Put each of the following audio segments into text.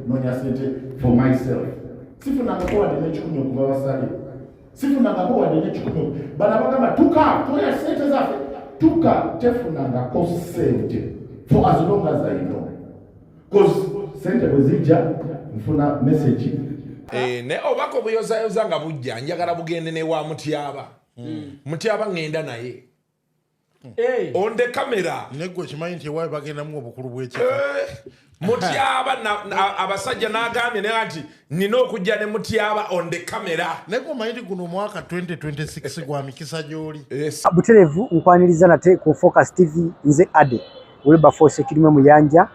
Nonya sente for myself. Sifunangako wadde n'ekikumi okuva basale, sifunangako wadde n'ekikumi. Bano abagamba tuka toya sente zaffe, tuka tefunangako sente for as long as I know, 'cause sente bwe zijja nfuna message. Ne obaka obuyozayoza nga bujja, njagala bugende newa Mutyaba. Mutyaba ŋŋenda naye on the camera. Neggwe kimanyi nti ewaawe bagendamu obukulu bw'ekika. Mutyaba abasajja n'agambye naye nti nina okujja ne Mutyaba on the camera. Naye gwe omanyi nti guno omwaka 2026 gwa mikisa gy'oli. Yes. Buterevu nkwaniriza nate ku Focus TV. Nze Ade Wilberforce Kirimwe Muyanja,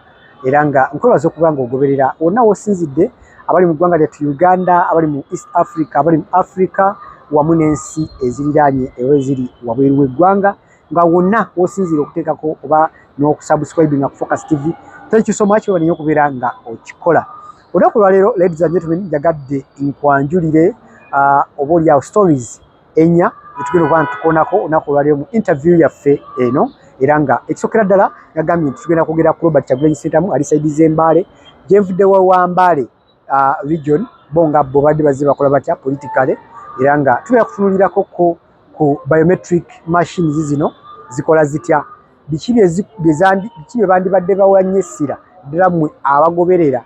era nga nkwebaza okuba nga ogoberera wonna w'osinzidde, abali mu ggwanga lyattu Uganda, abali mu East Africa, abali mu Africa wamu n'ensi eziriraanye era eziri wabweru w'eggwanga, nga wonna w'osinzire okuteekako oba n'okusubscribinga ku Focus TV. Thank you so much, webale nnyo okubeera nga okikola. Olunaku lwaleero, ladies and gentlemen, njagadde nkwanjulire oba oliawo stories ennya zetugenda okuba ntukoonako olunaku olwaleero mu interview yaffe eno. Era nga ekisookera ddala nagambye nti tugenda kwogera ku Robert Kyagulanyi Ssentamu, ali side z'Embaale. Gyenvudde wa Mbaale region, bo nga bo badde bazze bakola batya politically, era nga tugenda kutunuulirako ko ku biometric machines zino zikola zitya, biki bye bandibadde bawanye essira ddala mmwe abagoberera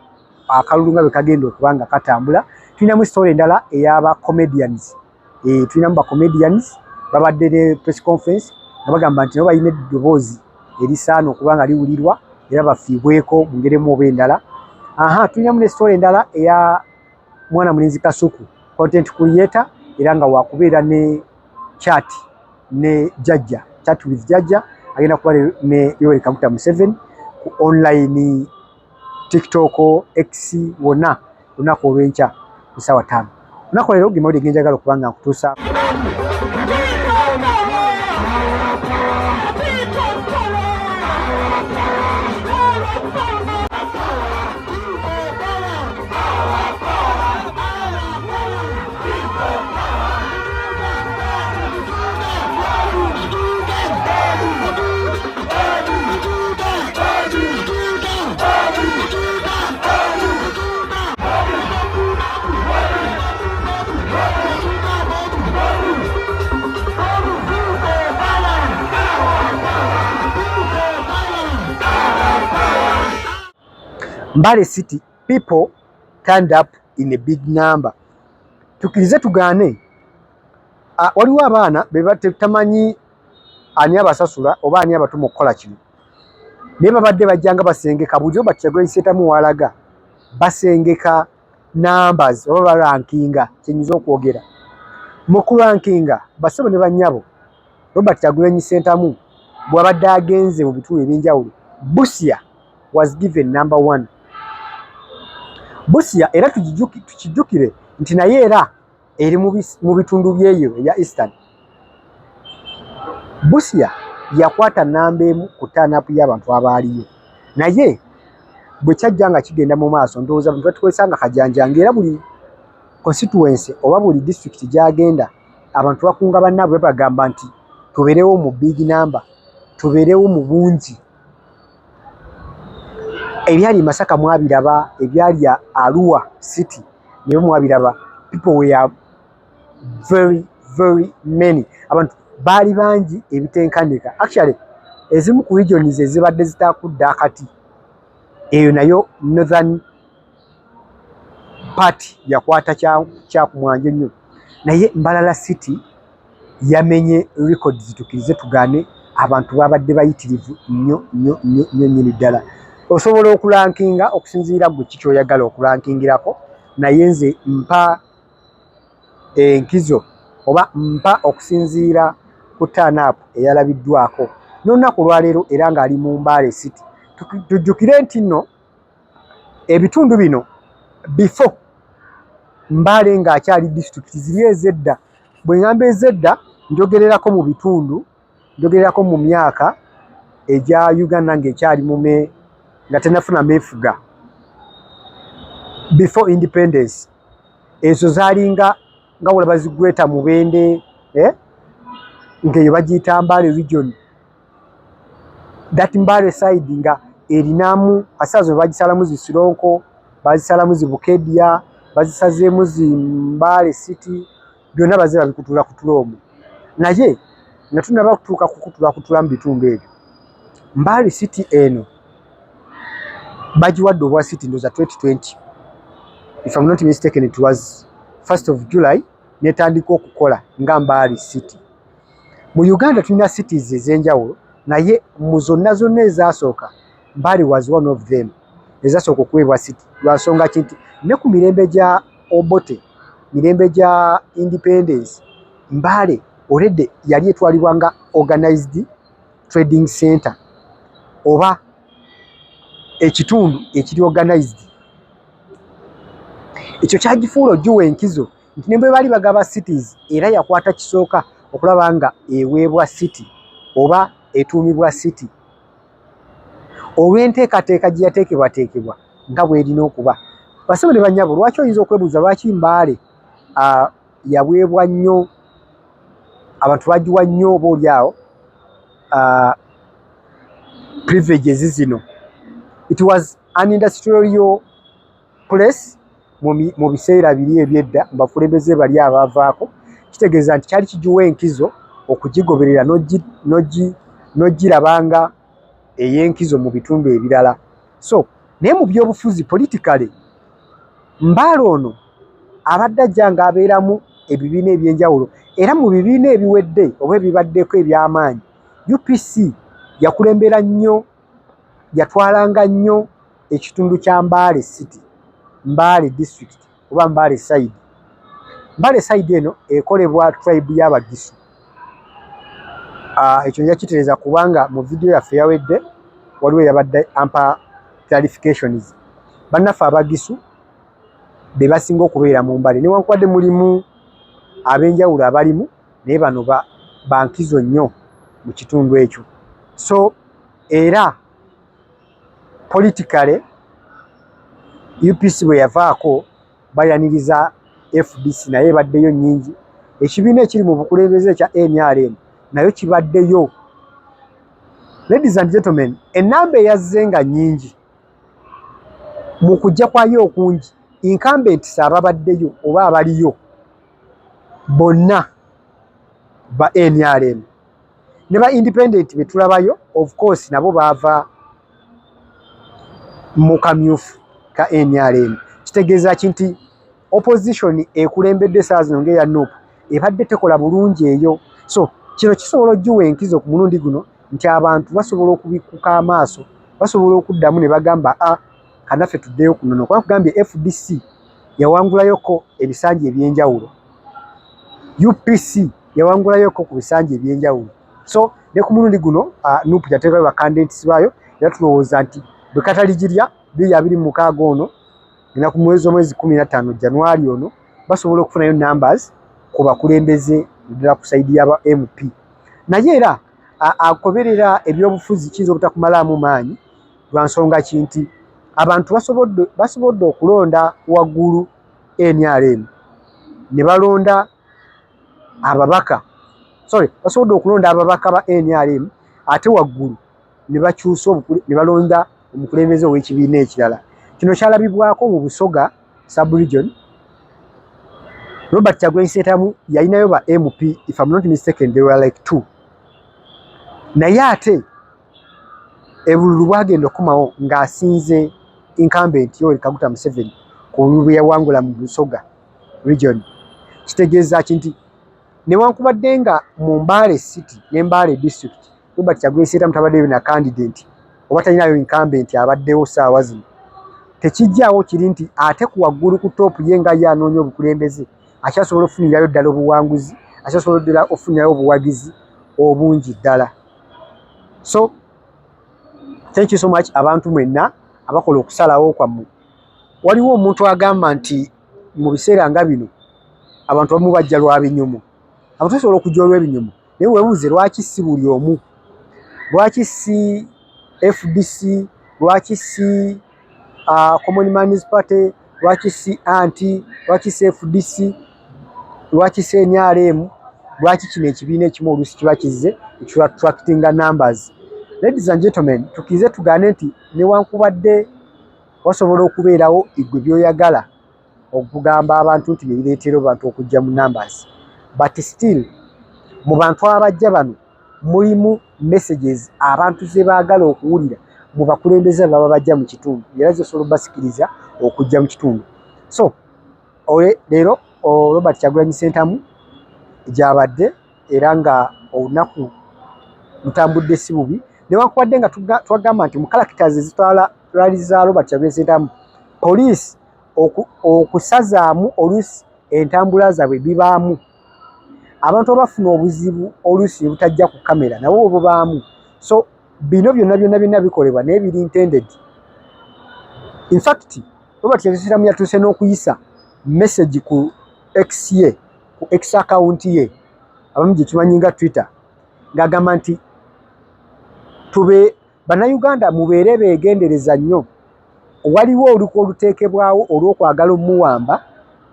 akalulu nga bwe kagenda okuba nga katambula. Tulinamu story endala ey'aba comedians. Tulinamu ba comedians babadde ne press conference nga bagamba nti nabo balina eddoboozi erisaana okuba nga liwulirwa era bafiibweko mu ngeri emu oba endala. Aha, tulinamu ne story endala eya mwana mulenzi Kasuku, content creator, era nga wakubeera ne chat ne Jajja, Chat with Jajja, agenda kuba ne Yoweri Kaguta Museveni ku online TikTok, X, wonna olunaku olw'enkya ku ssaawa 5. Olunaku leero ge mawulire genjagala okuba nga nkutuusa. Mbale City people turned up in a big number. Tukirize tugaane, waliwo abaana be tamanyi ani abasasula oba ani abatuma okukola kino, naye babadde bajja nga basengeka bulijjo. Bakyagulanyi Ssentamu walaga basengeka numbers oba barankinga, kyenyinza okwogera mu kurankinga. Basebo ne bannyabo, Robert Kyagulanyi Ssentamu bw'abadde agenze mu bitundu ebyenjawulo, Busia was given number one. Busia era tukijjukire nti naye era eri mu bitundu byeyo ebya Eastern. Busia yakwata namba 1 ku turn-up y'abantu abaaliyo, naye bwe kyajja nga kigenda mu maaso, ndowooza bantu batukozesa nga kajanja, ng'era buli constituency oba buli district gy'agenda abantu bakunga bannaabwe, bagamba nti tubeerewo mu big number, tubeerewo mu bungi. Ebyali Masaka mwabiraba, ebyali Arua City nabyo mwabiraba. People were very very many, abantu baali bangi ebitenkanika. Actually, ezimu ku regions ezibadde zitakudde akati, eyo nayo northern part yakwata kyakumwanjo nnyo, naye Mbarara City yamenye records. Tukirize tugaane, abantu babadde bayitirivu nnyo nnyo nnyo nnyo nnyini ddala. Osobola okurankinga okusinziira gwe ki kyoyagala okurankingirako, naye nze mpa enkizo oba mpa okusinziira ku turn-up eyalabiddwako n'olunaku olwaleero, era ng'ali mu Mbale City. Tujjukire nti nno ebitundu bino before Mbale ng'akyali disitulikiti ziri ez'edda. Bwe ŋŋamba ez'edda, njogererako mu bitundu, njogererako mu myaka egya Uganda ng'ekyali mume, nga tennafuna meefuga, before independence. Ezo zaalinga nga wolaba zi Greater Mubende, eh? Ng'eyo bagiyita Mbale region. That Mbale side nga erinamu kasaazo bagisalamu Zisironko. Bazisalamu zi Bukedia, bazisazeemu zi Mbale City, byonna bazze babikutulakutula omwo. Naye nga tunaba kutuuka kukutulakutula mu bitundu ebyo, Mbale City eno bagiwadde obwa city ndowooza 2020, if I'm not mistaken, it was 1st of July netandika okukola nga Mbale City. Mu Uganda tulina cities ez'enjawulo, naye mu zonna zonna ezasooka, Mbale was one of them ezasooka okuweebwa city. Lwa nsonga ki? Nti ne ku mirembe gya Obote, mirembe gya independence, Mbale already yali etwalibwa nga organized trading center oba ekitundu ekiri organized. Ekyo kyagifuula ogiwa enkizo nti ne bwe baali bagaba cities, era yakwata kisooka okulaba nga eweebwa city oba etuumibwa city olw'enteekateeka gye yateekebwateekebwa nga bw'erina okuba. Basebo ne bannyabo, lwaki oyinza okwebuuza lwaki Mbale yaweebwa nnyo, abantu bagiwa nnyo oba oli awo privileges zino? It was an industrial place mu biseera biri ebyedda mu bakulembeze bali abaavaako. Kitegeeza nti kyali kigiwa enkizo okugigoberera n'ogirabanga ey'enkizo mu bitundu ebirala. So naye mu byobufuzi, politically, Mbale ono abadde ajja ng'abeeramu ebibiina ebyenjawulo, era mu bibiina ebiwedde oba ebibaddeko eby'amaanyi, UPC yakulembera nnyo, yatwalanga nnyo ekitundu kya Mbale City, Mbale District oba Mbale Side. Mbale Side eno ekolebwa tribe y'Abagisu. Ekyo nja kitereeza kubanga mu vidiyo yaffe yawedde waliwo eyabadde ampa clarifications. Bannaffe Abagisu be basinga okubeera mu Mbale, newankubadde mulimu ab'enjawulo abalimu, naye bano bankizo nnyo mu kitundu ekyo. So era politically, UPC bwe yavaako bayaniriza FDC, naye ebaddeyo nnyingi. Ekibiina ekiri mu bukulembeze ekya NRM nayo kibaddeyo. Ladies and gentlemen, ennamba eyazze nga nnyingi mu kujja kwayo okungi, incumbents ababaddeyo oba abaliyo bonna ba NRM, ne ba independent be tulabayo, of course nabo baava mu kamyufu ka NRM. Kitegeeza ki? Nti opposition ekulembedde essaawa zino ng'eya NUP ebadde tekola bulungi eyo. So kino kisobola okugiwa enkizo ku mulundi guno nti abantu basobola okubikkuka amaaso, basobola okuddamu ne bagamba, "A, kanaffe tuddeyo ku nnono," kuba kugambye FDC yawangulayoko ebisanja ebyenjawulo, UPC yawangulayoko ku bisanja ebyenjawulo. So ne ku mulundi guno NUP yateekayo ba candidates baayo, era tulowooza nti bwe kataligirya 2026 ono ena ku mwezi omwezi 15 January ono, basobola okufunayo numbers ku bakulembeze, naddala ku side y'aba MP. Naye era akoberera ebyobufuzi kiyinza obutakumalaamu maanyi. Lwa nsonga ki? Nti abantu basobodde okulonda waggulu NRM ne balonda ababaka, sorry, basobodde okulonda ababaka ba NRM, ate waggulu ne bakyusa ne balonda omukulembeze ow'ekibiina ekirala. Kino kyalabibwako mu Busoga sub-region. Robert Kyagulanyi Ssentamu yalinayo ba MP, if I'm not mistaken they were like two, naye ate ebululu bwagenda okukomawo ng'asinze incumbent Yoweri Kaguta Museveni ku bululu bwe yawangula mu Busoga region. Kitegeeza ki? Nti newankubadde nga mu Mbale City ne Mbale District Robert Kyagulanyi Ssentamu tabaddeyo na candidate oba talinayo incumbent abaddewo ssaawa zino, tekijjaawo kiri nti ate ku waggulu ku top ye nga ye anoonya obukulembeze akyasobola okufunirayo ddala obuwanguzi, akyasobola ddala okufunirayo obuwagizi obungi ddala. So thank you so much abantu mwenna abakola okusalawo kwammwe. Waliwo omuntu agamba nti mu biseera nga bino abantu abamu bajja lwa binyumu. Abantu basobola okujja olw'ebinyumu, naye weebuuze lwaki si buli omu, lwaki si FDC, lwaki si Common Man's Party, lwaki si anti, lwaki si FDC, lwaki si NRM, lwaki kino ekibiina ekimu oluusi kiba kizze ekiattractinga numbers? Ladies and gentlemen, tukkirize tugaane nti newankubadde Wasobola okubeerawo igwe by'oyagala okugamba abantu nti byebireetera abantu okujja mu numbers, but still mu bantu abajja bano mulimu messages abantu ze baagala okuwulira mu bakulembeze baba bajja mu kitundu, era zisobola obasikiriza okujja mu kitundu. So leero Robert Kyagulanyi Ssentamu gy'abadde, era nga olunaku lutambudde si bubi, newankubadde nga twagamba nti mu characters ezitwala rally za Robert Kyagulanyi Ssentamu, poliisi okusazaamu oluusi entambula zaabwe bibaamu abantu abafuna obuzibu oluusi ne butajja ku kamera, nabo bubaamu. So bino byonna byonna byonna bikolebwa, naye biri intended. In fact, Robert Kyagulanyi Ssentamu yatuuse n'okuyisa message ku X ye, ku X account ye, abamu gye tumanyi nga Twitter, ng'agamba nti tube Bannayuganda mubeere beegendereza nnyo, waliwo olukwe oluteekebwawo olw'okwagala omuwamba,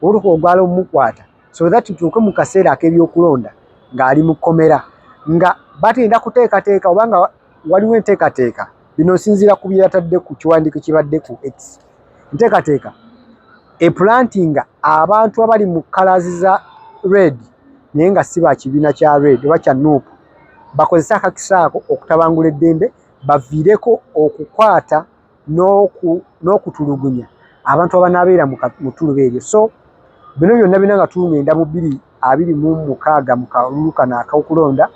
olw'okwagala omukwata, so that tutuuke mu kaseera ak'ebyokulonda ng'ali mu kkomera, nga batenda kuteekateeka oba nga waliwo enteekateeka. Bino nsinziira ku bye yatadde ku kiwandiiko kibadde ku X, nteekateeka eplantinga abantu abali mu colours za red naye nga si ba kibiina kya red oba kya NUP, bakozese akakisa ako okutabangula eddembe, baviireko okukwata n'okutulugunya abantu abanaabeera mu ttuluba eryo. So bino byonna byonna nga tugenda mu 2026 mu kalulu kano ak'okulonda,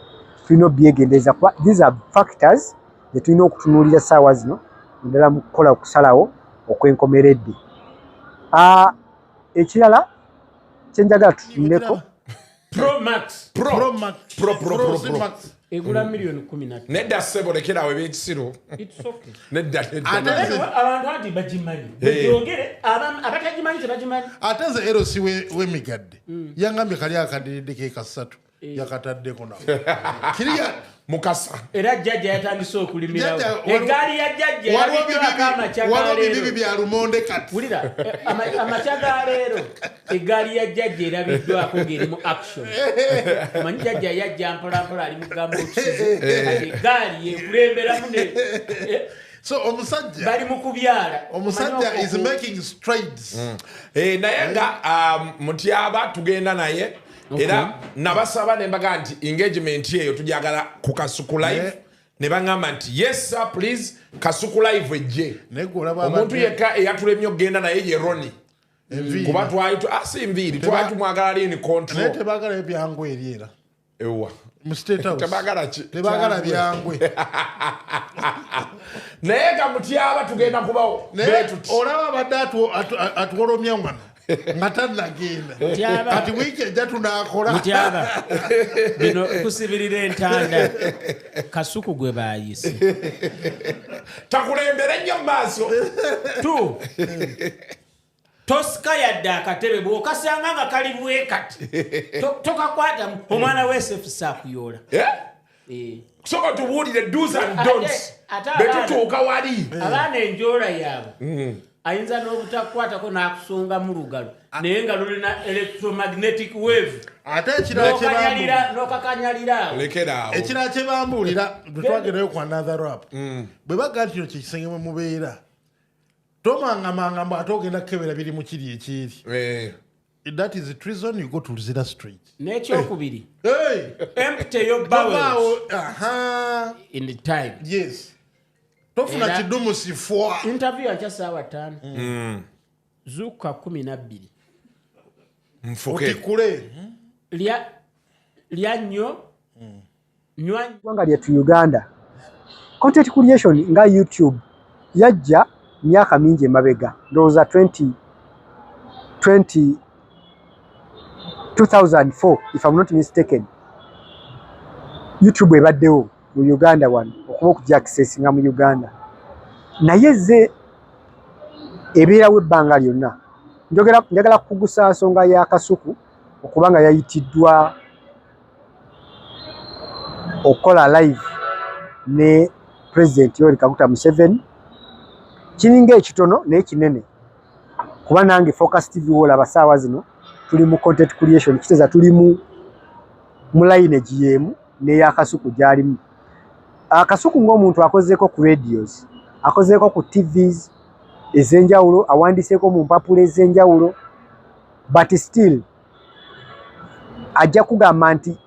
tulina obyegendereza kuba these are factors ze tulina okutunuulira ssaawa zino, naddala mu kukola okusalawo okwenkomeredde. Ekirala kyenjagala tutunuleko, Pro Max. Pro. Pro Max. Pro, pro, pro, pro. Max. Egula miliyoni 13. Nedda ssebo, lekerawo ebyekisiru. It's okay. Nedda, nedda. Ate nedda. Abantu anti bagimanyi. Eh. Bwegyongere abatagimanyi tebagimanyi. Ate nze erosi w'emigadde yangambye kali akadiriddeko ekasatu yakataddeko nako kiriya. Mukasa. Era jjajja yatandise okulimirawo. Jjajja, Eggaali ya jjajja waliwo yabiddwako amakya ga waliwo bibibi leero. bya lumonde kati. Wulira, amakya ga leero eggaali ya jjajja erabiddwako ng'eri mu action. Omanyi jjajja yajja mpolampola ali mugamba okisize, kati eggaali yekulemberamu ne So omusajja bali mu kubyala. Omusajja Omanyi is making strides. Eh, naye nga Mutyaba tugenda naye, era nabasaba ne mbaga nti engagement eyo tujagala ku Kasuku Live, ne baŋŋamba nti yes sir, please, Kasuku Live ejje. Naye gwe olaba Omuntu yekka eyatulemye okugenda naye ye Roni, Enviiri. kuba twali si nviiri, twali tumwagala lini Naye control. tebagala byangwe eri era Ewa? Mu State House. Tebagala ki? Tebagala byangwe. Naye nga Mutyaba tugenda kubawo. Naye Betuti. olaba abadde atuwolomya wano nga tannagenda. Mutyaba. Kati wiiki ejja tunaakola. Mutyaba, bino kusibirira entanda Kasuku gwe bayise. Takulembere nnyo mu maaso. Tu tosika yadde akatebe bw'okasanga nga kali bwe kati. Tokakwata, omwana wesefusa akuyoola. Eh? Eh. Soka tubuulire do's and don'ts. Ate abaana- Betutuuka wali. Abaana enjoola yaabwe ayinza n'obutakukwatako n'akusongamu lugalo, naye nga lulina electromagnetic wave. Ate ekirala kye bambuulira, N'okakanyalira awo. Lekera awo. Ekirala kye bambuulira bwe twagendayo ku another rap, bwe baga nti kino kyekisenge mwe mubeera, tomangamanga mbu ate ogenda kukebera biri mu kiri ekyeri. That is treason, you go to Luzira Street. N'ekyokubiri, Hey! empty your bowels Tovaawo, aha. in the time. Yes, tofuna kidumu sifwa. Interview yankya saawa 5, zuukuka 12. Nfuke. Otikule. Lya, lya nnyo, nywa. Ggwanga lyattu Uganda, content creation nga YouTube yajja myaka mingi emabega, ndowooza 20 20 2004 if I'm not mistaken. YouTube ebaddewo mu Uganda wano okuba okujja accessinga mu Uganda, naye ze ebeerawo ebbanga lyonna. Njogera, njagala kukugusa nsonga ya Kasuku okuba nga yayitiddwa okukola live ne President Yoweri Kaguta Museveni. Kiringa ekitono naye kinene, kuba nange Focus TV wolaba saawa zino tuli mu content creation, kitegeeza tuli mu lineage y'emu n'eya Kasuku gy'alimu. Kasuku ng'omuntu akozeeko ku radios, akozeeko ku TVs. ez'enjawulo, awandiiseeko mu mpapula ez'enjawulo, but still ajja kugamba nti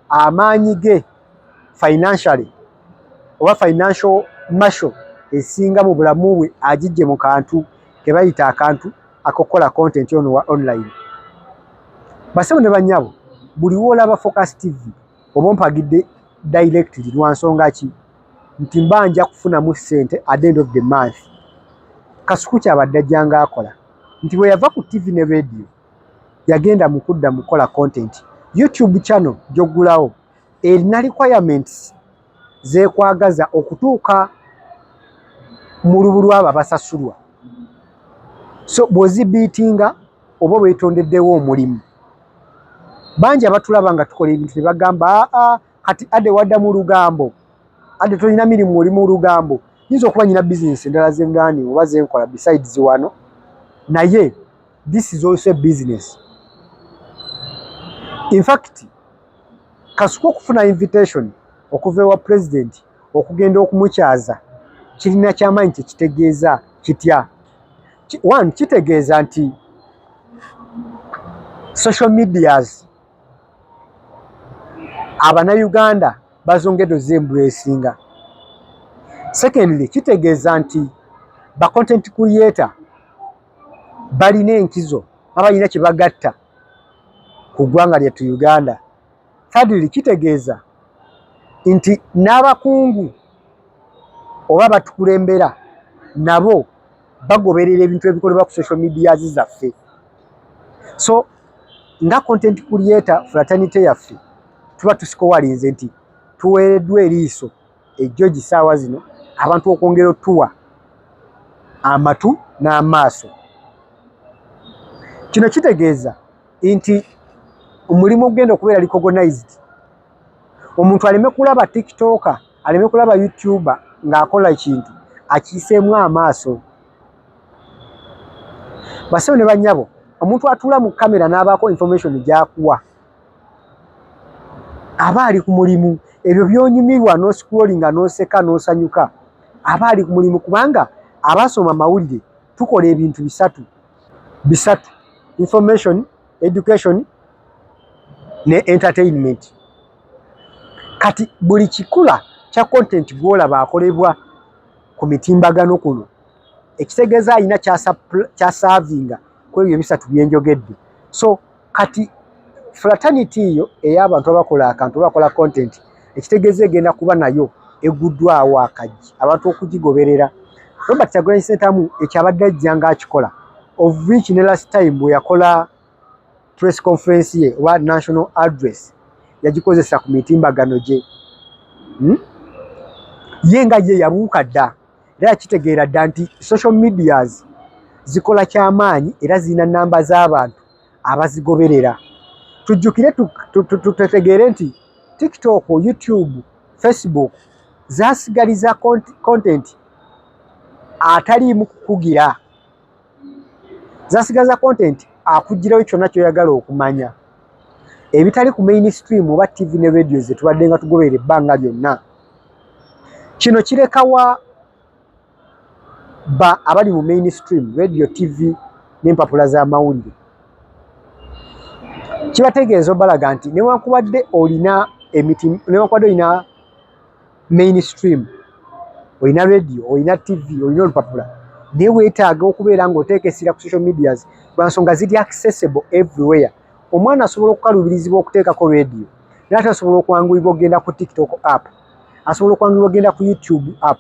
amaanyi ge financially oba financial muscle esinga mu bulamu bwe agijje mu kantu ke bayita akantu akokukola content ono wa online. Basebo ne bannyabo, buli woolaba Focus TV oba ompagidde directly lwa nsonga ki? Nti mba nja kufunamu ssente at the end of the month. Kasuku kyabadde ajja ng'akola nti bwe yava ku TV ne radio yagenda mu kudda mu kukola content. YouTube channel gy'oggulawo erina requirements zeekwagaza okutuuka mu lubu lw'abo abasasulwa. So bw'ozibiitinga oba weetondeddewo omulimu. Bangi abatulaba nga tukola ebintu ne bagamba, aa, kati Ade wadda mu lugambo, Ade tolina mirimu, oli mu lugambo. Nyinza okuba nyina bizinesi endala zengaani oba zenkola besides wano, naye this is also a business. In fact, Kasuku okufuna invitation okuva ewa president okugenda okumukyaza kirina kyamaanyi. Kyekitegeeza kitya? One, kitegeeza nti social medias Abannayuganda bazongedde ozembracinga. Secondly, kitegeeza nti ba content creator balina enkizo, abalina kye bagatta ku ggwanga lyattu Uganda. Thirdly, kitegeeza nti n'abakungu oba batukulembera nabo bagoberera ebintu ebikolebwa ku social medias zaffe. So nga content creator fraternity yaffe tuba tusikowalinze nti tuweereddwa eriiso ejjogi saawa zino abantu okwongera otuwa amatu n'amaaso. Kino kitegeeza nti omulimu ogenda okubeera recognized, omuntu aleme kulaba TikToker, aleme kulaba YouTuber ng'akola ekintu akiyiseemu amaaso. Basebo ne bannyabo, omuntu atuula mu kamera n'abaako information gy'akuwa aba ali ku mulimu. Ebyo by'onyumirwa n'oscrollinga n'oseka n'osanyuka, aba ali ku mulimu, kubanga abasoma amawulire tukola ebintu bisatu bisatu: information, education ne entertainment. Kati buli kikula kya content gw'olaba akolebwa ku mitimbagano kuno, ekitegeeza alina kyaservinga ku ebyo ebisatu byenjogedde. So kati fraternity eyo ey'abantu abakola akantu, bakola content, ekitegeeza egenda kuba nayo eguddwawo akaggi abantu okugigoberera. Robert Kyagulanyi Ssentamu ekyo abadde ajja ng'akikola, of which ne last time bwe yakola press conference ye oba national address yagikozesa ku mitimbagano gye, Ye nga ye yabuuka dda era yakitegeera dda nti social medias zikola kyamaanyi era zirina namba z'abantu abazigoberera. Tujjukire, tutegeere nti TikTok, YouTube, Facebook zasigaliza content ataliimu kukugira, zasigaza content akugirayo kyonna ky'oyagala okumanya ebitali ku mainstream oba TV ne radio ze tubadde nga tugoberera ebbanga lyonna. Kino kirekawa ba abali mu mainstream, radio, TV n'empapula z'amawulire? Kibategeeza obalaga nti newankubadde olina emiti, newankubadde olina mainstream, olina radio, olina TV, olina olupapula, naye weetaaga okubeera ng'oteeka essira ku social medias lwa nsonga ziri accessible everywhere. Omwana asobola okukaluubirizibwa okuteekako radio, naye ate asobola okwanguyibwa okugenda ku TikTok app, asobola okwanguyibwa okugenda ku YouTube app,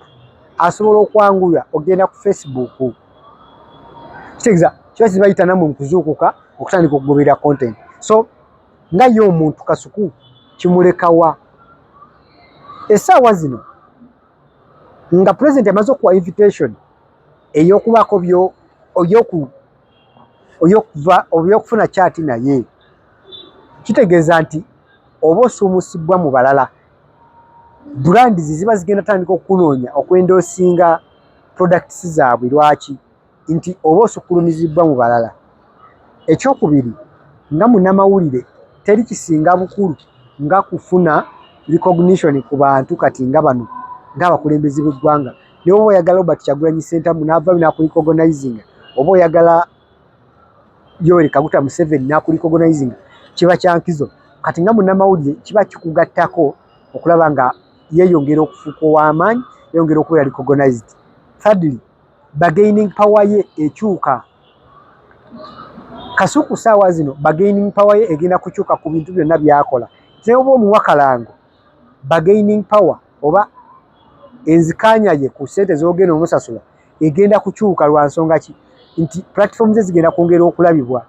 asobola okwanguywa okugenda ku Facebook. Kitegeeza kiba kibayita nammwe mu kuzuukuka okutandika okugoberera content. So nga ye omuntu Kasuku kimulekawa essaawa zino nga president amaze okuwa invitation ey'okubaako oyokufuna chat naye, kitegeeza nti oba osuumusibwa mu balala. Brands ziba zigenda tandika okunoonya okwendorsinga products zaabwe. Lwaki? Nti oba osukkulumizibwa mu balala. Ekyokubiri, nga munnamawulire teri kisinga bukulu nga kufuna recognition ku bantu. Kati nga bano ng'abakulembeze b'eggwanga Naye oba oyagala Robert Kyagulanyi Ssentamu n'avaayo n'akurecognizinga, oba oyagala Yoweri Kaguta Museveni n'akurecognizinga, kiba kya nkizo. Kati nga munnamawulire kiba kikugattako okulaba nga yeeyongera okufuuka ow'amaanyi, yeeyongera okubeera recognized. Thirdly, bargaining power ye ekyuka. Kasuku saawa zino bargaining power ye egenda kukyuka ku bintu byonna by'akola. Naye oba omuwa kalango, bargaining power oba enzikanya ye ku ssente z'ogenda omusasula egenda kukyuka. Lwa nsonga ki? Nti platform ze zigenda kwongera okulabibwa.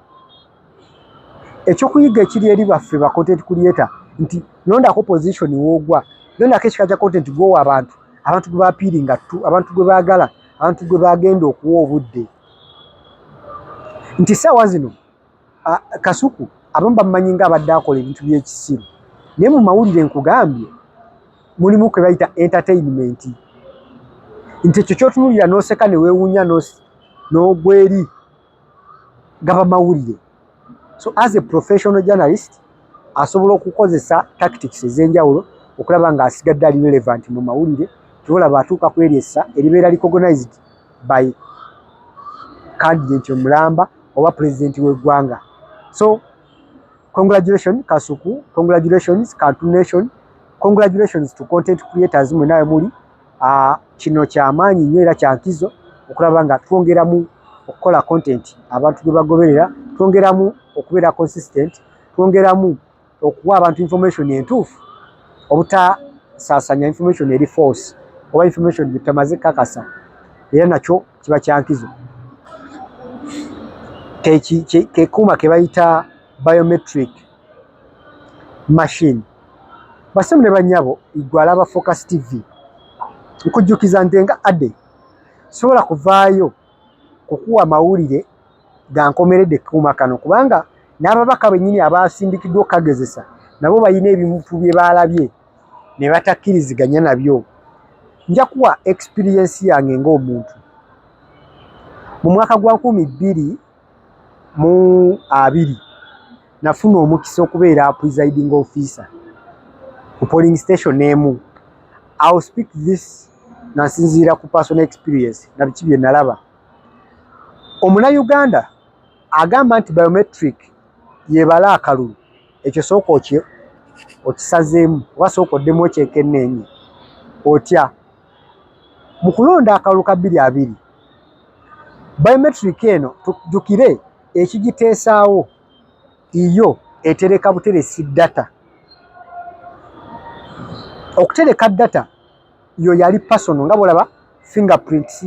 Ekyokuyiga ekiri eri baffe ba content creator nti londako position woogwa, londako ekika kya content gw'owa abantu, abantu gwe bapiiringa tu, abantu gwe baagala, abantu gwe bagenda okuwa obudde. Nti saawa zino Kasuku abamu bamumanyi nga abadde akola ebintu by'ekisiru, naye mu mawulire nkugambye mulimu kwe bayita entertainment, nti ekyo ky'otunuulira n'oseka ne weewuunya n'ogwa eri gaba mawulire. So as a professional journalist asobola okukozesa tactics ez'enjawulo okulaba ng'asigadde ali relevant mu mawulire. Kyolaba atuuka ku eri essa eribeera recognized by candidate omulamba oba president w'eggwanga. So congratulations Kasuku, congratulations Cartoon Nation, congratulations to content creators mwenna we muli. Kino kyamaanyi nnyo era kya nkizo okulaba nga twongeramu okukola content abantu gwe bagoberera, twongeramu okubeera consistent, twongeramu okuwa abantu information entuufu, obutasaasanya information eri false oba information gye tutamaze kakasa, era nakyo kiba kya nkizo. Kekuuma ke bayita biometric machine. Basemu ne bannyabo, igwe alaba Focus TV, nkujjukiza nti nga Ade sobola kuvaayo kukuwa mawulire gankomeredde kuuma kano, kubanga n'ababaka bennyini abasindikiddwa okukagezesa nabo balina ebintu bye baalabye ne batakkiriziganya nabyo. Nja kuwa experience yange ng'omuntu. Mu mwaka gwa 2020 nafuna omukisa okubeera presiding officer ku polling station emu. I will speak this nga nsinziira ku personal experience na biki bye nalaba. Omunnayuganda agamba nti biometric yebala akalulu, ekyo sooka okisazeemu oba sooka oddemu okyekenneenye otya. Mu kulonda akalulu ka 2020, biometric eno tujjukire ekigiteesaawo yo etereka buteresi data. Okutereka data yo yali personal, nga bw'olaba fingerprints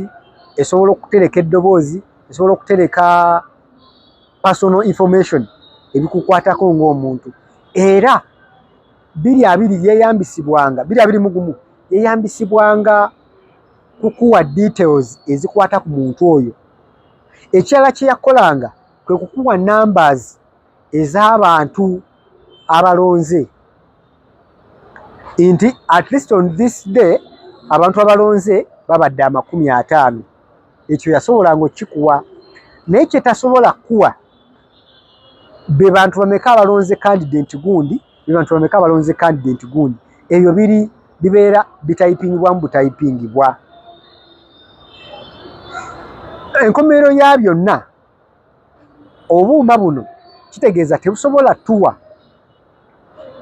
esobola okutereka eddoboozi, esobola okutereka personal information ebikukwatako ng'omuntu. Era 2020 yeeyambisibwanga, 2021 yeeyambisibwanga kukuwa details ezikwata ku muntu oyo. Ekirala kye yakolanga kwe kukuwa numbers ez'abantu abalonze, nti at least on this day abantu abalonze babadde 50. Ekyo yasobolanga okukikuwa, naye kye tasobola kukuwa be bantu bameka abalonze candidate gundi, be bantu bameka abalonze candidate gundi. Ebyo biri bibeera bitayipingibwamu butayipingibwa. Enkomerero ya byonna, obuuma buno kitegeeza tebusobola tuwa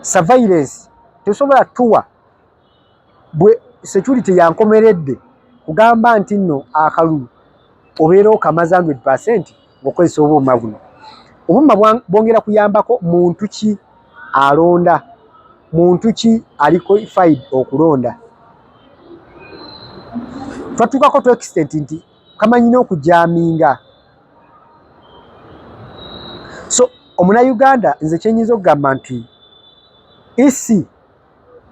surveillance, tebusobola tuwa bwe security yankomeredde kugamba nti nno akalulu obeera okamaze 100% ng'okozesa obuuma buno. Obuuma bwongera kuyambako muntu ki alonda, muntu ki ali qualified okulonda. Twatuukako to extent nti kamanyi n'okujaaminga. So omunnayuganda nze kyenyinza okugamba nti EC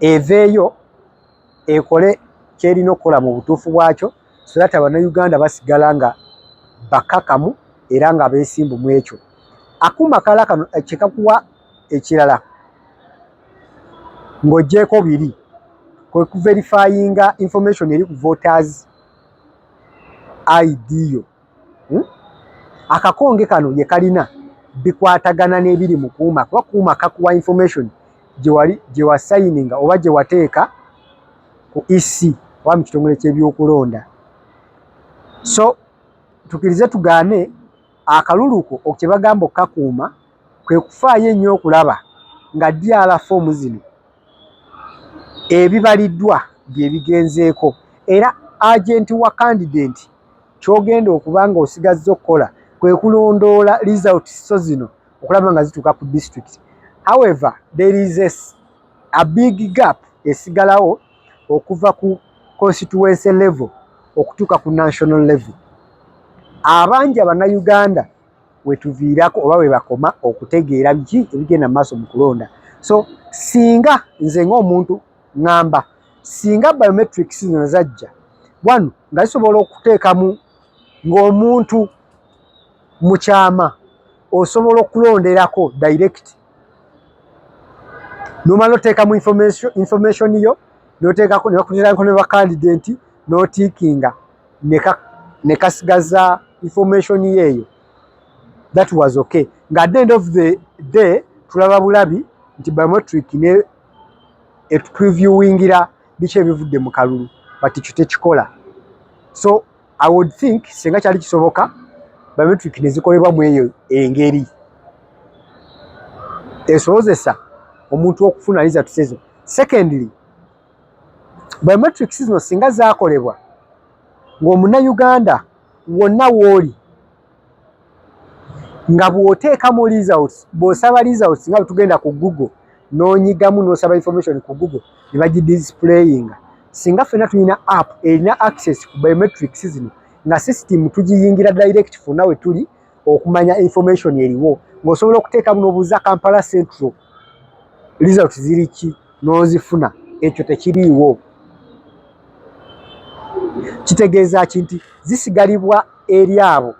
eveeyo ekole kyerina okukola mu butuufu bwakyo, so that abannayuganda basigala nga bakakamu era nga beesimbu mu ekyo. Akuuma kala kano kyekakuwa ekirala ng'oggyeeko biri kwe kuverifyinga information eri ku voters ID yo. Akakonge kano ye kalina bikwatagana n'ebiri mu kuuma, kuba kuuma kakuwa information gye wali gye wasayininga oba gye wateeka ku EC. oba mu kitongole ky'ebyokulonda. So tukirize tugaane akaluluko kye bagamba okukakuuma kwe kufaayo ennyo okulaba nga DR form zino ebibaliddwa bye bigenzeeko, era agent wa candidate ky'ogenda okuba nga osigazza okukola kwe kulondoola results so zino okulaba nga zituuka ku district. However, there is a big gap esigalawo okuva ku constituency level okutuuka ku national level. Abangi Abannayuganda wetuviirako oba we bakoma okutegeera biki ebigenda mu maaso mu kulonda. So singa nze ng'omuntu ŋŋamba singa biometrics zino zajja wano nga zisobola okuteekamu ng'omuntu mu kyama osobola okulonderako direct, nomala oteekamu information yo, noteekako ne bakuteerako ne ba candidate, notickinga ne kasigaza information yeeyo, that was okay. Nga at the end of the day tulaba bulabi nti biometric ne etupreviewingira biki ebivudde mu kalulu, but ekyo tekikola. So I would think singa kyali kisoboka biometric ne zikolebwa mu eyo engeri esobozesa omuntu okufuna results ezo. Secondly, biometrics zino singa zakolebwa ng'omunnayuganda wonna w'oli nga bw'oteekamu results, bw'osaba results nga bwe tugenda ku Google n'onyigamu n'osaba information ku Google ne bagidisplayinga, singa ffenna tulina app erina access ku biometrics zino nga system tugiyingira direct fonna we tuli okumanya information eriwo, ng'osobola okuteekamu n'obuuza Kampala Central results ziri ki n'ozifuna, ekyo tekiriiwo. Kitegeeza ki? Nti zisigalibwa eri abo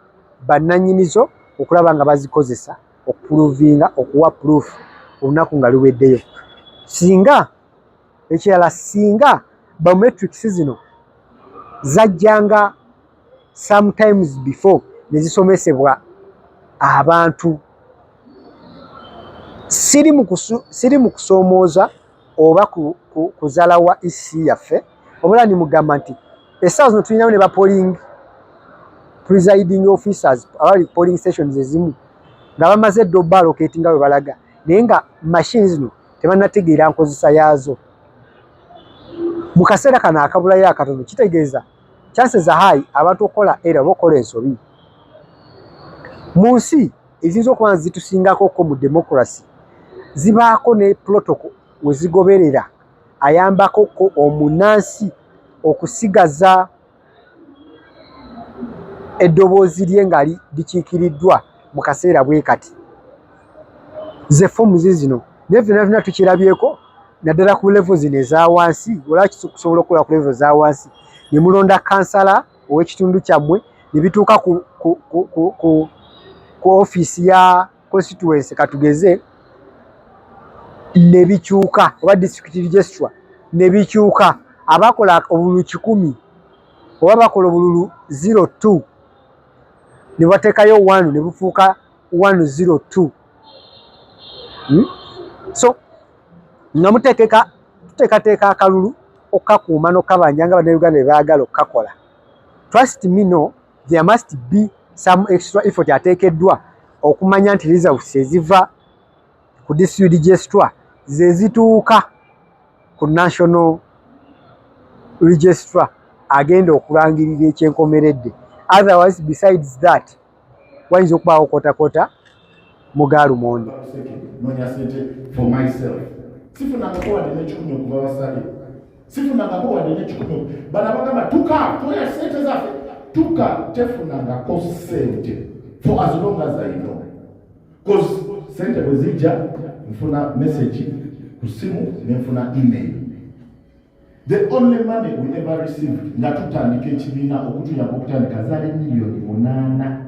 bannannyinizo okulaba nga bazikozesa okuprovinga, okuwa proof olunaku nga luweddeyo. Singa ekirala, singa biometrics zino zajjanga sometimes before ne zisomesebwa abantu, siri mu kusoomooza oba kuzalawa EC yaffe, obula nimugamba nti essaawa zino tulinawo ne ba polling presiding officers abali polling stations ezimu nga bamaze dda obalocate nga bwe balaga, naye nga machine zino tebannategeera nkozesa yaazo mu kaseera kano akabulayo akatono. Kitegeeza chances are high abantu okukola era oba okukola ensobi. Mu nsi eziyinza okuba nga zitusingako mu democracy, zibaako ne protocol we zigoberera ayambako ko omunnansi okusigaza eddoboozi lye nga likiikiriddwa mu kaseera bwe kati. Ze forms zino naye ffenna ffenna tukirabyeko, naddala ku level zino eza wansi. Olaba kusobola okukola ku level eza wansi ne mulonda kansala ow'ekitundu kyammwe ne bituuka ku ofiisi ya constituency katugeze ne bikyuka, oba district registrar ne bikyuka, abakola obululu 100 oba bakola obululu 02 ne bateekayo 1 ne bufuuka 102. So nga muteekeka tuteekateeka akalulu okukakuuma n'okukabanja nga bannayuganda bwe baagala okukakola, trust me, no, there must be some extra effort ateekeddwa okumanya nti results eziva ku district registrar ze zituuka ku national registrar agenda okulangirira ekyenkomeredde. Otherwise, besides that, wayinza okubaawo kotakota mu gaalumonde. Nonya sente for myself, sifunangako wadde n'ekikumi okuva basale, sifunangako wadde n'ekikumi. Bano abagamba tuka toya sente zaffe, tuka tefunangako sente for as long as I know, 'cause sente bwe zijja nfuna message ku simu nenfuna email. The only money we ever received nga tutandika ekibiina okutuyamba okutandika zaali miliyoni 8,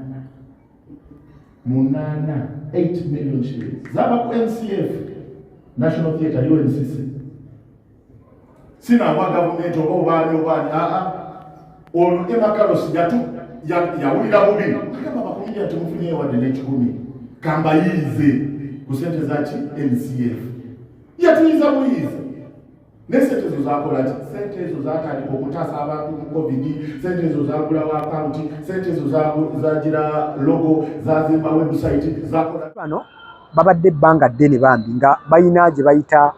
8, 8 million shillings, zaba ku NCF, National Theatre, UNCC. Sinawa gavumenti oba obaani obaani. Aa, ono Emma Carlos yawulira bubi, agamba bakomedian temufunyeyo wadde n'ekikumi, kambayiize ku sente zaki NCF. Yatuyiza buyiiza. Ne sente ezo zakola ki? Sente ezo zatandika okutaasa abantu mu COVID, sente ezo zagulawo akawunti, sente ezo zagira logo, zazimba website, zakola. Bano babadde ebbanga ddene bambi nga balina gye bayita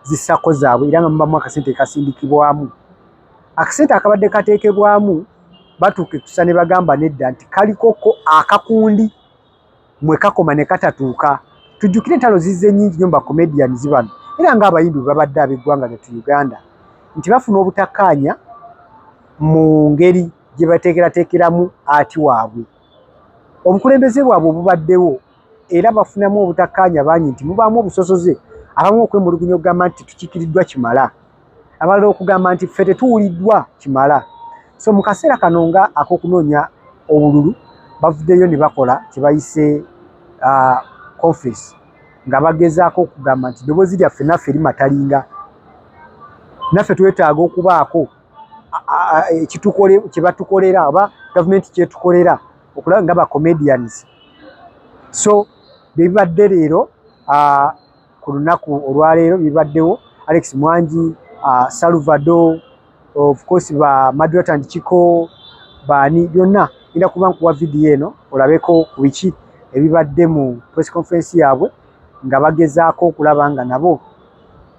zi SACCO zaabwe, era nga mubamu akasente kasindikibwamu. Akasente akabadde kateekebwamu batuuka ekusa ne bagamba nedda nti kalikoko akakundi mwe kakoma ne katatuuka. Tujjukire entalo zizze nnyingi nnyo mu bacomedians bano era ng'abayimbi bwe babadde ab'eggwanga lyattu Uganda nti bafuna obutakkaanya mu ngeri gye bateekerateekeramu ati waabwe. Obukulembeze bwabwe obubaddewo era bafunamu obutakkaanya bangi nti mubaamu obusosoze, abamu okwemulugunya okugamba nti tetukiikiriddwa kimala, abalala okugamba nti ffe tetuwuliddwa kimala. So mu kaseera kano nga ak'okunoonya obululu bavuddeyo ne bakola kye bayise conference nga bagezaako okugamba nti eddoboozi lyaffe naffe limatalinga, naffe twetaaga okubaako kye batukolera oba gavumenti kyetukolera okulaba nga ba comedians. So bibadde leero ku lunaku olwaleero bibaddewo Alex Mwangi, Salvador, of course ba Madrat and Chiko, baani byonna. Ngenda kuba nkuwa vidiyo eno olabeko ku biki ebibadde mu press conference yaabwe nga bagezaako okulaba nga nabo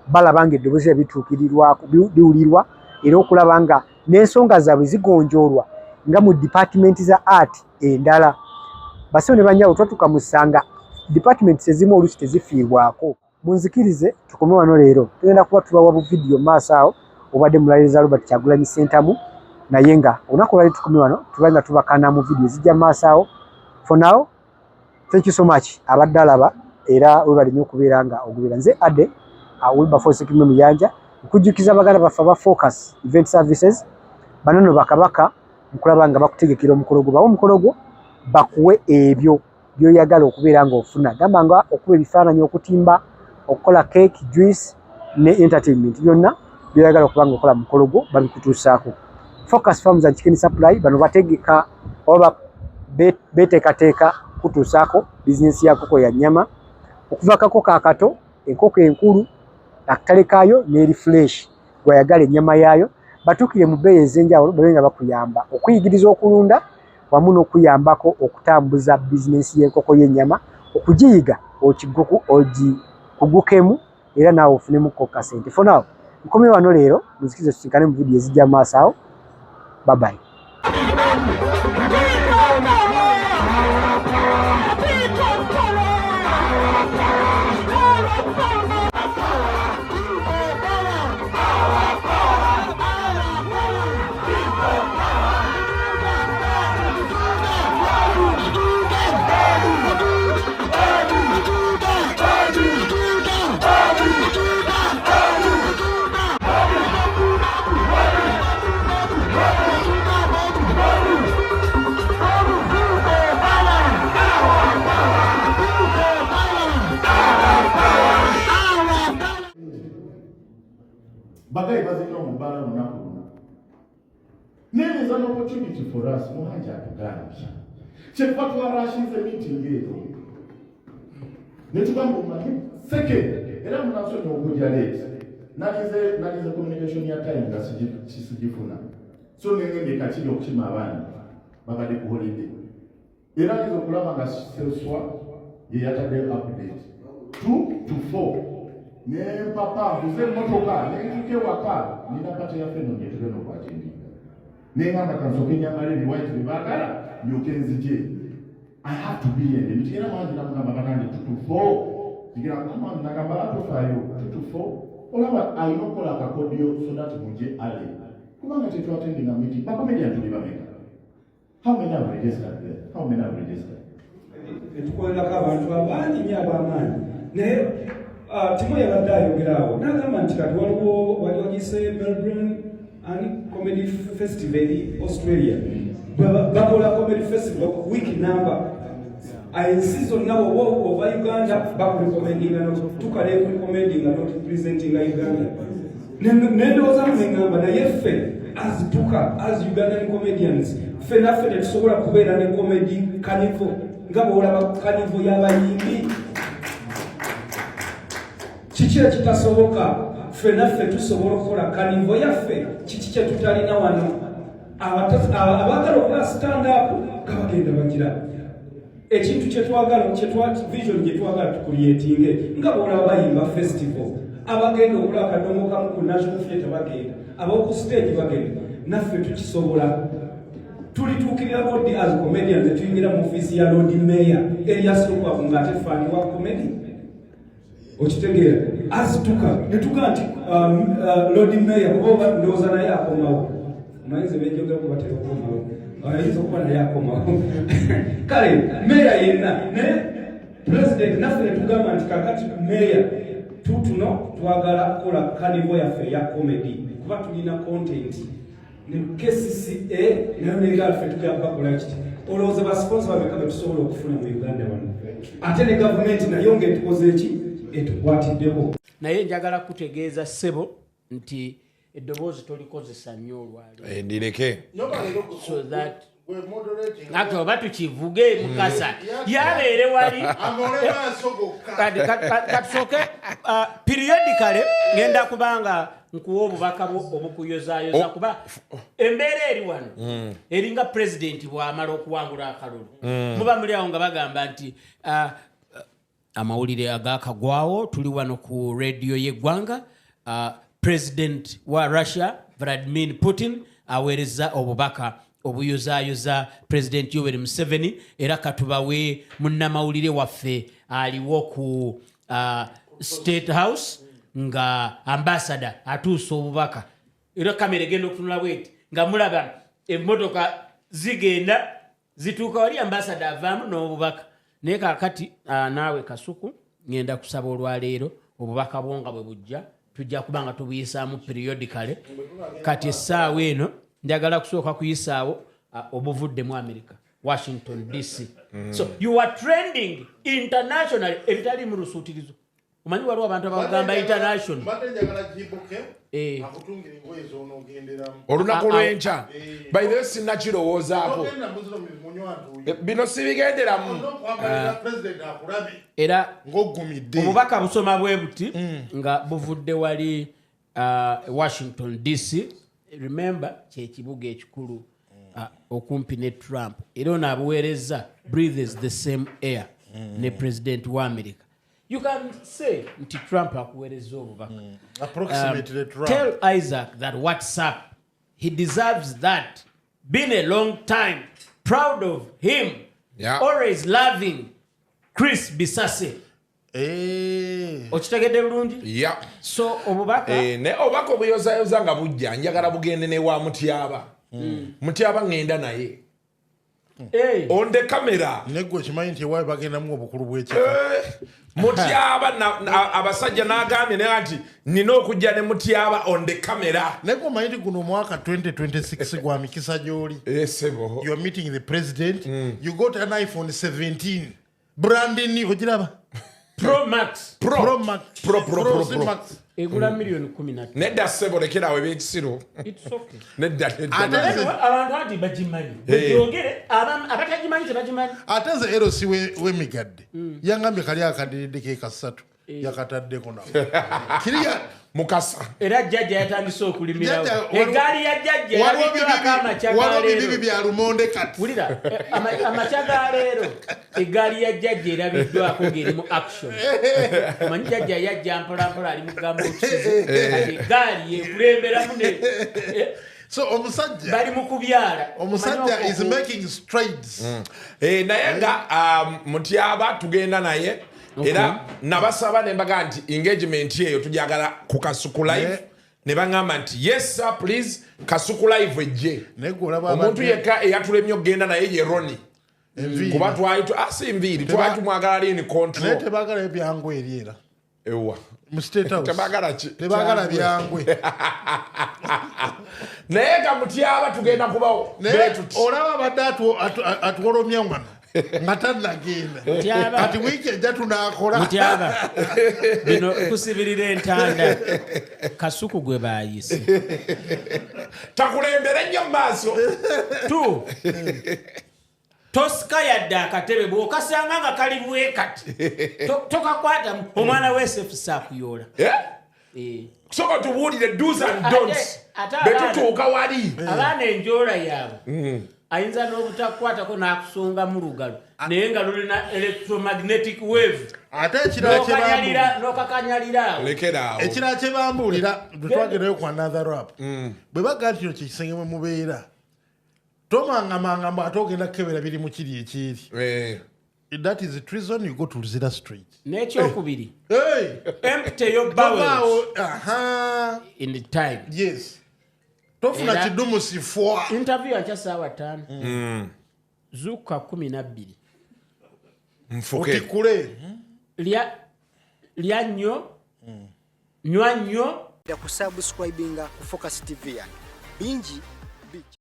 balaba nga eddoboozi bituukirirwako liwulirwa, era okulaba nga n'ensonga zaabwe zigonjoolwa nga mu department za art endala. Bassebo ne bannyabo, twatuuka mu ssanga departments ezimu oluusi tezifiibwako. Munzikirize tukome wano leero, tugenda kuba tubawa bu vidiyo mu maaso awo. Obadde mulaliriza Robert Kyagulanyi Ssentamu, naye nga olunaku olwaleero tukome wano, tubaye nga tubakana mu vidiyo ezijja mu maaso awo. For now, thank you so much abadde alaba, era webale nnyo okubeera nga ogoberera. Nze Ade Wilberforce Kimwe Muyanja, nkujjukiza baganda baffe aba Focus Event Services, bano nno bakabaka nkulaba nga bakutegekera omukolo gwo. Bawe omukolo gwo, bakuwe ebyo by'oyagala okubeera ng'ofuna, gamba nga okuba ebifaananyi, okutimba, okukola cake, juice ne entertainment, byonna by'oyagala okuba nga okola mukolo gwo babikutuusaako. Focus Farms and Chicken Supply, bano bategeka oba beteekateeka kutuusaako bizinensi ya nkoko ya nnyama, okuva akakoko akato, enkoko enkulu, akatale kaayo n'eri fresh. Gwayagala ennyama yaayo batuukire mu bbeeyi ez'enjawulo, babe nga bakuyamba okuyigiriza okulunda wamu n'okuyambako okutambuza bizinensi y'enkoko y'ennyama, okugiyiga ogikugukemu era naawe ofunemuko kasente. For now nkomye wano leero, muzikize tusinkane mu vidiyo ezijja mu maaso awo. Bye bye. Bagayi bazinywa mu bbaala lunaku luno. Naye there's an opportunity for us. Muhangi atugambye kyetuba twarashinze meeting eno netugamba omanyi second, era munansonyiwa okujja late, nalize communication ya time nga sigifuna, so nengende kakiri okukima abaana babadde ku holiday, era ngiza okulaba nga seswa ye yataddeyo update 2 to 4, nempapa nvuze emmotoka nentuka ewaka, nina party yaffe eno gyetugenda okwatendinga, nengamba kansooke nyambala ebiwaiti byebaagala ndyoke nzije. I have to be in the meeting. Era mwangi namugamba banange 2 to 4 zigira mwangi, nagamba atofaayo 2 to 4, olaba alina okukola akakodyo so that muje ale, kubanga tetwatendinga meeting. Bacomedian tuli bameka? How many have registered there? How many have registered? Etukolerako abantu abangi nnyo ab'amaanyi, naye Timo yabadde ayogera awo n'agamba nti kati waliwo wali wagise Melbourne and Comedy Festival eri Australia. Bakola comedy festival week number, ensi zonna bwoba ova Uganda bakurecommendinga, notuka nekurecommendinga norepresentinga Uganda. Nendowoozamu neŋŋamba, naye ffe as tuka as Ugandan comedians, ffe naffe tetusobola kubeera ne comedy carnival nga bwolaba carnival y'abayimbi? Kiki ekitasoboka? Ffe naffe tusobola okukola carnival yaffe. Kiki kye tutalina wano? Abaagala okukola stand up nga bagenda bagira ekintu kyetwagala, vision gyetwagala tucreatinge, nga bwolaba bayimba festival, abagenda okulaba akadongo kamu ku National Theatre bagenda, ab'oku stage bagenda, naffe tukisobola. Tulituukirirako ddi as comedians netuyingira mu ofiisi ya Lord Mayor Erias Lukwago ng'ate fan wa comedy? Okitegeera? Azituka netugaa nti Lord Mayor, kuba oba ndowooza naye akomawo, omanyize benjogera kuba batera okukomawo, ayinza okuba naye akomawo. Kale meya yenna naye president, naffe netugamba nti kakati meya tutuno twagala kukola carnival yaffe eya comedy, kuba tulina content ne KCCA nayo negala ffe tujja bakola kiti. Olowooza basponsor bameka betusobola okufuna mu Uganda wano, ate ne gavumenti nayo ngaetukoze eki etukwatiddeko? Naye njagala kutegeeza, ssebo, nti eddoboozi tolikozesa nnyo olwaleero. Eh, ndireke. So that ate oba tukivuge Mukasa yabeere wali. Kati katusooke periodically ngenda kubanga nkuwa obubaka bwo obukuyozaayoza, kuba embeera eri wano eringa pulezidenti bw'amala okuwangula akalulu, muba muli awo nga bagamba nti amawulire agakagwawo, tuli wano ku rediyo y'eggwanga, president wa Russia Vladimir Putin aweereza obubaka obuyozaayoza President Yoweri Museveni. Era katubawe munnamawulire waffe aliwo ku State House nga ambassador atuusa obubaka. Era kamera egenda okutunula bweti nga mulaba emmotoka zigenda zituuka wali ambassador avaamu n'obubaka. Naye kakati naawe Kasuku, ngenda kusaba olwaleero obubaka bwo nga bwe bujja tujja kuba nga tubuyisaamu periodically. Kati essaawa eno njagala kusooka kuyisaawo obuvudde mu America, Washington DC. So you are trending internationally, ebitali mu lusuutirizo. Omanyi waliwo abantu abagamba international. Mbadde njagala jibuke akutungira engoye z'onoogenderamu. Olunaku lw'enkya. By the way, sinnakirowoozaako. Ogenda muzino munywantuuyo. Bino sibigenderamu. Olina okwambalira president akulabe era ng'oggumidde. Obubaka busoma bwe buti nga buvudde wali Washington DC. Remember, kyekibuga ekikulu okumpi ne Trump, era ono abuweereza breathes the same air ne president wa America. You can say nti Trump akuweereza obubaka. Approximately Trump. Tell Isaac that what's up, he deserves that, been a long time, proud of him, always loving Chris Bisase. Okitegedde bulungi? Yeah. So obubaka Eh, naye obubaka obuyozayoza nga bujja, njagala bugende newa Mutyaba. Mutyaba ŋŋenda naye on the camera. Neggwe okimanyi nti ewaawe bagendamu obukulu bw'ekika. Eh, Mutyaba abasajja n'agambye naye nti nina okujja ne Mutyaba on the camera. Naye gwe omanyi nti guno omwaka 2026 gwa mikisa gy'oli. Eh, sebo. You are meeting the president. You got an iPhone 17 brand new, ogiraba? Pro Max. Pro. Pro Max. Pro, Pro, Pro, C Pro. Max. Egula miliyoni 13. Nedda ssebo, lekerawo ebyekisiru. It's okay. Nedda, nedda. Ate nze- Abantu anti bagimanyi. Eh. Bwegyogere abatagimanyi tebagimanyi. Ate nze erosi w'emigadde yangambye kali akadiriddeko ekasatu yakataddeko nako kiriya. Mukasa. Era jjajja yatandise okulimirawo. Jjajja, waliwo- Eggaali ya jjajja waliwo yalabiddwako amakya ga waliwo bibibi leero. bya lumonde kati. Wulira, amakya ga leero eggaali ya jjajja erabiddwako ng'eri mu action. Omanyi jjajja yajja mpolampola ali mu gambuutusize, kati eggaali yekulemberamu ne So omusajja bali mu kubyala. Omusajja Omanyi is making strides. Eh, naye nga Mutyaba tugenda naye. Era nabasaba ne mbaga nti engagement eyo tujagala ku Kasuku Live, ne baŋŋamba nti yes sir, please, Kasuku Live ejje. Naye gwe olaba Omuntu abadde- yekka eyatulemye okugenda naye ye Roni, Enviiri. kuba twali si nviiri, twali tumwagala lini Naye control. tebaagala byangwe eri era Ewa mu State House. Tebaagala ki? Tebaagala byangwe. Naye nga Mutyaba tugenda kubawo. Naye Betuti. olaba abadde atuwolomya wano nga tannagenda. Mutyaba. Kati wiiki ejja tunaakola. Mutyaba, bino kusibirira entanda Kasuku gwe bayise. Takulembere nnyo mu maaso. Tu tosika yadde akatebe bw'okasanga nga kali bwe kati. Tokakwata, omwana wesefusa akuyoola. Eh? Eh. Soka tubuulire do's and don'ts. Ate abaana- Betutuuka wali. Abaana enjoola yaabwe ayinza n'obutakukwatako n'akusongamu lugalo, naye nga lulina electromagnetic wave. Ate ekirala kye bambuulira, N'okakanyalira awo. Lekera awo. Ekirala kye bambuulira bwe twagendayo ku another rap, bwe bagaa nti kino kyekisenge mwe mubeera, tomangamanga mbu ate ogenda kukebera biri mu kiri ekyeri. That is treason. You go to Luzira Street. N'ekyokubiri, Hey! empty your bowels Tobaawo, aha. in the time. Yes, tofuna kidumu sifwa. Interview ankya saawa 5, zuukuka 12. Nfuke. Otikule. Lya, lya nnyo, nywa nnyo. Kusubscribinga ku Focus TV yange bingi bijja.